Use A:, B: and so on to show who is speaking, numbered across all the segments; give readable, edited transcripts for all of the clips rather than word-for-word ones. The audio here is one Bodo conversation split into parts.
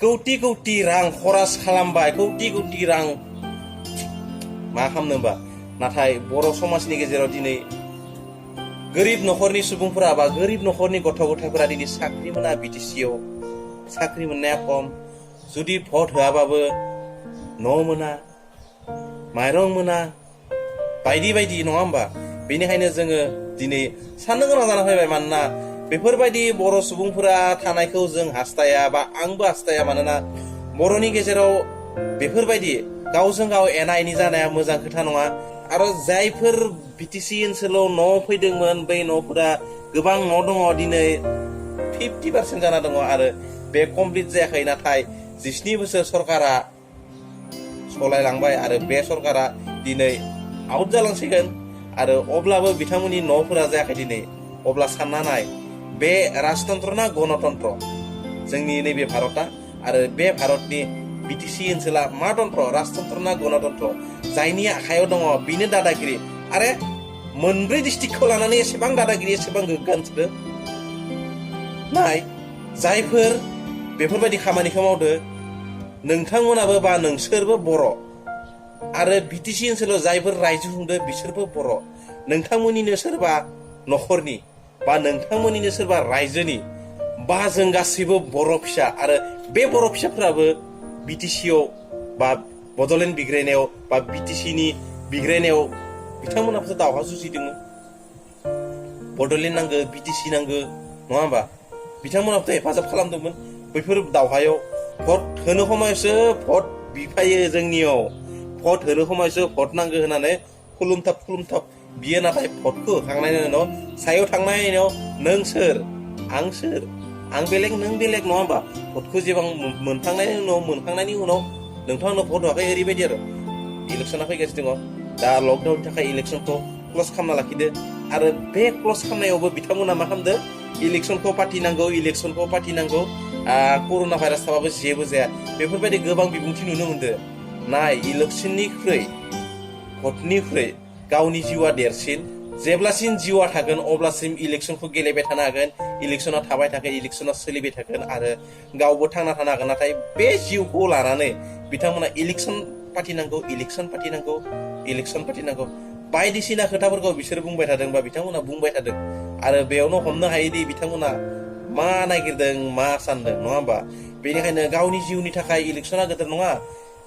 A: कौटि कौटि रां खरस खालामबाय कौटि कौटि रां मा खालामनो होनबा नाथाय बर' समाजनि गेजेराव दिनै गोरिब न'खरनि सुबुंफोरा बा गोरिब न'खरनि गथ' गथायफोरा दिनै साख्रि मोना बिटिसिआव साख्रि मोननाया खम जुदि भट होआबाबो न' मोना माइरं मोना बायदि बायदि नङा होमबा बेनिखायनो जोङो दिनै साननो गोनां जाना फैबाय मानोना बेफोरबायदि बर' सुबुंफोरा थानायखौ जों हास्थाया बा आंबो हास्थाया मानोना बर'नि गेजेराव बेफोरबायदि गावजों गाव एना एनि जानाया मोजां खोथा नङा आरो जायफोर बिटिसि ओनसोलाव न' फैदोंमोन बै न'फोरा गोबां न' दङ दिनै 50% जाना दङ आरो बे कमप्लिट जायाखै नाथाय 17 बोसोर सरकारा सलायलांबाय आरो बे सरकारा दिनै आउट जालांसिगोन आरो अब्लाबो बिथांमोननि न'फोरा जायाखै दिनै अब्ला सानना नाय बे राजतन्त्र ना गणतन्त्र जोंनि नैबे भारतआ आरो बे भारतनि बिटिसि ओनसोला मा तन्त्र राजतन्त्र ना गणतन्त्र जायनि आखायाव दङ बिनो दादागिरि आरो मोनब्रै डिस्ट्रिक्टखौ लानानै एसेबां दादागिरि एसेबां गोग्गानसो नाय जायफोर बेफोरबायदि खामानिखौ मावदो नोंथांमोनाबो बा नोंसोरबो बर' आरो बिटिसि ओनसोलाव जायफोर रायजो खुंदो बिसोरबो बर' नोंथांमोननिनो सोरबा न'खरनि बा नोंथांमोननिनो सोरबा रायजोनि बा जों गासैबो बर' फिसा आरो बे बर' फिसाफोराबो बिटिसिआव बा बड'लेण्ड बिग्रायनायाव बा बिटिसिनि बिग्रायनायाव बिथांमोनाबोथ' दावहा जुजिदोंमोन बड'लेण्ड नांगौ बिटिसि नांगौ नङा होमबा बिथांमोनाबोथ' हेफाजाब खालामदोंमोन बैफोर दावहायाव भट होनो समायसो भट बिफायो जोंनियाव भट होनो समायसो भट नांगौ होननानै खुलुमथाब बियो नाथाय भटखौ होखांनायनि उनाव सायाव थांनायनि उनाव नों सोर आं बेलेग नों बेलेग नङा होमबा भटखौ जेबां मोनखांनायनि उनाव नोंथांनो भट होआखै ओरैबायदि आरो इलेक्सना फैगासिनो दङ दा लकडाउननि थाखाय इलेक्सनखौ क्लस खालामना लाखिदो आरो बे क्लस खालामनायावबो बिथांमोना मा खालामदो इलेक्सनखौ पार्टिनांगौ कर'ना भाइरास थाबाबो जेबो जाया बेफोरबायदि गोबां बिबुंथि नुनो मोनदों नाय इलेक्सननिख्रुइ भटनिख्रुइ गावनि जिउआ देरसिन जेब्लासिम जिउआ थागोन अब्लासिम इलेक्सनखौ गेलेबाय थानो हागोन इलेक्सना थाबाय थागोन इलेक्सना सोलिबाय थागोन आरो गावबो थांना थानो हागोन नाथाय बे जिउखौ लानानै बिथांमोना इलेक्सन पार्टिनांगौ बायदिसिना खोथाफोरखौ बिसोर बुंबाय थादों बा बिथांमोना बुंबाय थादों आरो बेयावनो हमनो हायोदि बिथांमोना मा नागिरदों मा सानदों नङा होमबा बेनिखायनो गावनि जिउनि थाखाय इलेक्सना गोदोर नङा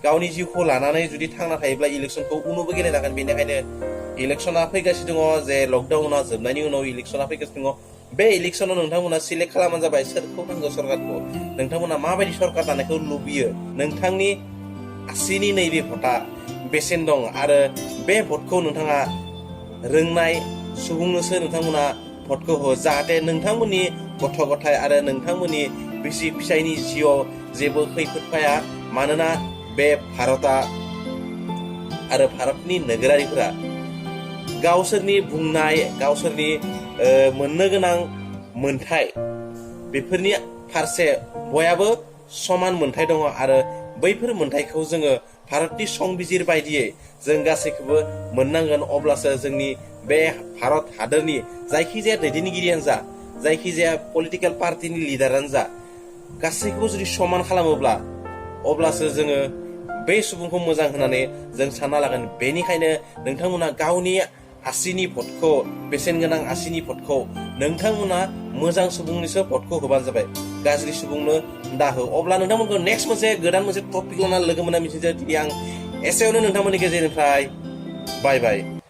A: गावनि जिउखौ लानानै जुदि थांना थायोब्ला इलेक्सनखौ उनावबो गेलेनो हागोन बेनिखायनो इलेक्सना फैगासिनो दङ जे लकडाउना जोबनायनि उनाव इलेक्सना फैगासिनो दङ बे इलेक्सनाव नोंथांमोना सिलेक्ट खालामनानै जाबाय सोरखौ नांगौ सरकारखौ नोंथांमोना माबायदि सरकार दानायखौ लुबैयो नोंथांनि आसिनि नैबे भटआ बेसेन दं आरो बे भटखौ नोंथाङा रोंनाय सुबुंनोसो नोंथांमोना भटखौ हो जाहाथे नोंथांमोननि गथ' गथाय आरो नोंथांमोननि बिसि फिसायनि जिउआव जेबो खैफोद फैया मानोना बे भारतआ आरो भारतनि नोगोरारिफोरा गावसोरनि बुंनाय गावसोरनि मोननो गोनां मोन्थाय बेफोरनि फारसे बयहाबो समान मोन्थाय दङ आरो बैफोर मोन्थायखौ जोङो भारतनि संबिजिर बायदियै जों गासैखौबो मोननांगोन अब्लासो जोंनि बे भारत हादरनि जायखिजाया दैदेनगिरियानो जा जायखिजाया पलिटिकेल पार्टिनि लिडारानो जा गासैखौबो जुदि समान खालामोब्ला अब्लासो जोङो बे सुबुंखौ मोजां होननानै जों सानना लागोन बेनिखायनो नोंथांमोना गावनि आसिनि भटखौ बेसेन गोनां आसिनि भटखौ नोंथांमोना मोजां सुबुंनिसो भटखौ होबानो जाबाय गाज्रि सुबुंनो दाहो अब्ला नोंथांमोनखौ नेक्स्ट गोदान मोनसे टपिक लानानै लोगो मोनना मिथिदो दिनै आं एसेयावनो नोंथांमोननि गेजेरनिफ्राय बाय